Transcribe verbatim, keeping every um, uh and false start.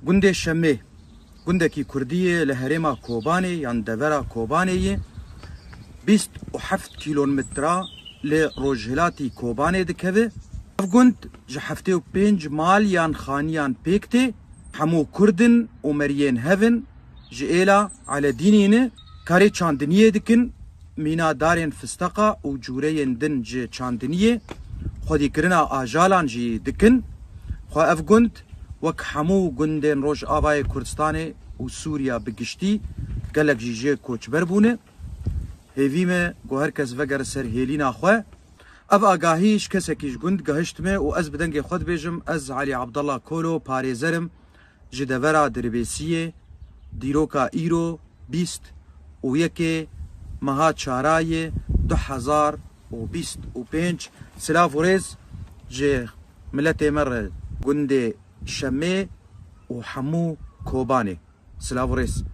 Gundê Şemê, gundekî kurdî ye li herêma Kobanê yan devera Kobanê ye. Bîst û heft kîlometre li rojhilatî Kobanê dikeve. Ev gund ji heftê û pênc mal yan xaniyan pêk tê. Hemû kurd in û meriyên hev in. Ji êla Eledînî ne. Karê çandiniyê dikin, mîna darên fisteqa û cûreyên din ji çandiniyê, xwedîkirina ajalan jî dikin. Xwe ev gund wek hemû gundên Rojavayê Kurdistanê û Sûriya bi giştî, gelek jî jê koçber bûne. Hêvî me ku her kes vegere ser hêlîna xwe. Ev agahî ji kesekî ji gund gehiştime û ez bi dengê xwe dibêjim, ez Elî Abdallah Kolo, parêzer im ji devera Dirbêsiyê, dîroka îro bîst û yekê meha çara yê du hezar û bîst û pênc. Silav û rêz ji miletê me re gundê Şemê û hemû Kobanê. Silav û rêz.